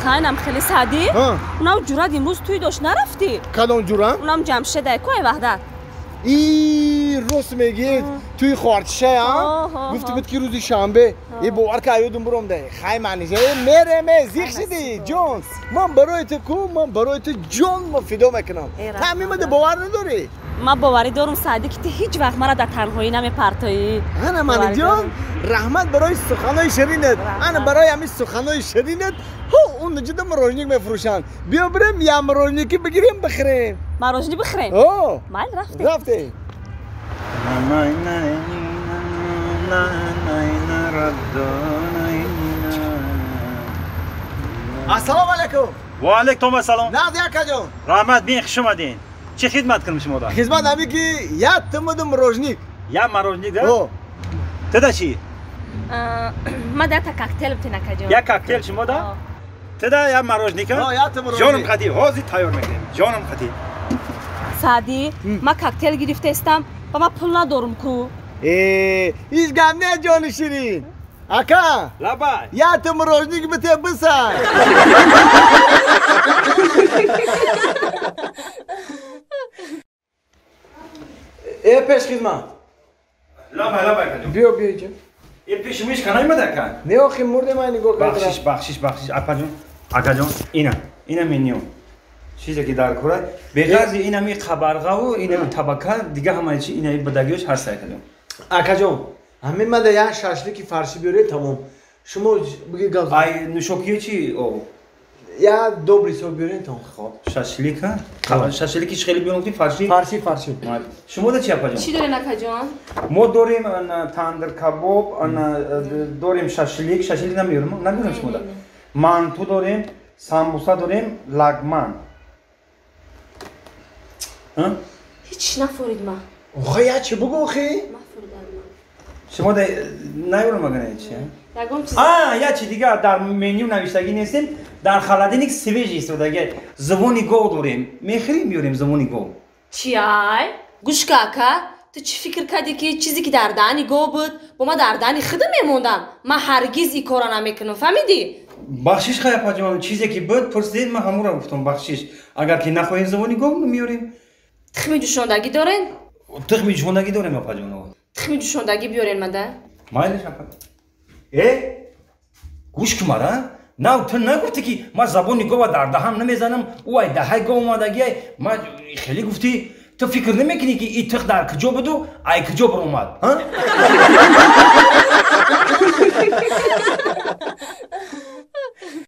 Хайнам хеле Саъдӣ. Унам ҷурат имрӯз тӯй дошт, нарафтӣ? Кадом ҷурам? Унам Ҷамшед ай ку ай Ваҳдат. И рост мегӯед, тӯи хоҳарчишая гуфти буд ки рӯзи шанбе. Е бовар ка ёдум буромда. Хай манижа мереме, зиқ шидӣ ҷон. Ман барои ту ку, ман барои ту ҷон фидо мекунам. Та ҳамин бовар надорӣ? Ман боварӣ дорум Саъдӣ, ки ту ҳеҷ вақт мара дар танҳоӣ намепартоӣ. Ана маниҷон, раҳмат барои суханои ширинат. Ана барои ҳамин суханои ширинат ҳо он ҷуда мороженик мефурӯшанд. Биё бирем я мороженики бигирем бихӯрем. Мороженик бихӯрем? О, майли, рафтем. Рафтем. Ассалому алайкум. Ва алайкум ассалом. Нағз акаҷон. Раҳмат, бин хуш омадин. Чӣ хидмат кунам шумо да? Хизмат ҳами ки як тумаду мороженик. Як мороженик да? О. Туда чӣ? Ма да та коктейл битен акаҷон. Як коктейл шумо да? Туда як мороженика? О, як та мороженик. Ҷонам қадӣ, ҳозир тайёр мекунем. Ҷонам қадӣ. Саъдӣ, ма коктейл гирифтаистам ва ма пул надорум ку. Э, ҳеҷ гап не, ҷони ширин. Ака! Лабай. Як та мороженик бите бисан. Э, пешхизмат. Лабай, лабай акаҷон. Биё, биё инҷа. Э, пеши миш ка наомада ака? Не, охи мурде ман нигоҳ кардам. Бахшиш, бахшиш, бахшиш, апаҷон. Акаҷон, ина, ина меню. Чизе ки дар кора, беғарзи инами қабарғаву инами табака, дига ҳамаи чи инаи бадагиёш ҳаст акаҷон. Акаҷон, ҳамин мада як шашлики фарши биёред, тамом. Шумо биги гап. Ай нӯшокиё чи об? Як добрый сок биёред, тамом. Хоб, шашлика? Шашлики чи хеле биёрем, фарши? Фарши, фарши. Шумо да чи апаҷон? Чӣ дорен акаҷон? Мо дорем тандир кабоб, дорем шашлик, шашлик намеёрем, намеёрем шумо да. Манту дорем, самбуса дорем, лагман. Ҳеҷ нафурид ма. Охи, я чӣ бугу охи? Шумо да наёрам агана чи? Ягон чиз. А, я чи дигар дар меню навиштагӣ нестем, дар холодильник свежий истодаги. Зувони гов дорем. Мехӯрем, биёрем зувони гов. Чи ай? Гӯш ка ака, ту чӣ фикр кардӣ ки чизе ки дар даҳани гов буд, бо ма дар даҳани худам мемондам? Ман ҳаргиз ин корро намекунам, фаҳмидӣ? Бахшиш хай апаҷон, чизе ки буд пурсидед, ман ҳамонро гуфтам, бахшиш. Агар ки нахоҳед зувони гов, меёрем. Тухми ҷӯшондагӣ дорен? Тухми ҷӯшондагӣ дорем апаҷон. Тухми ҷӯшондагӣ биёрен мада. Майлиш апа. Э? Гӯш ки мара? На, ту нагуфтӣ ки ман забони гова дар даҳам намезанам, ӯ ай даҳаи гов омадагӣ ай, ман хеле гуфтӣ, ту фикр намекунӣ ки и тухм дар куҷо буду, ай куҷо баромад, ҳа?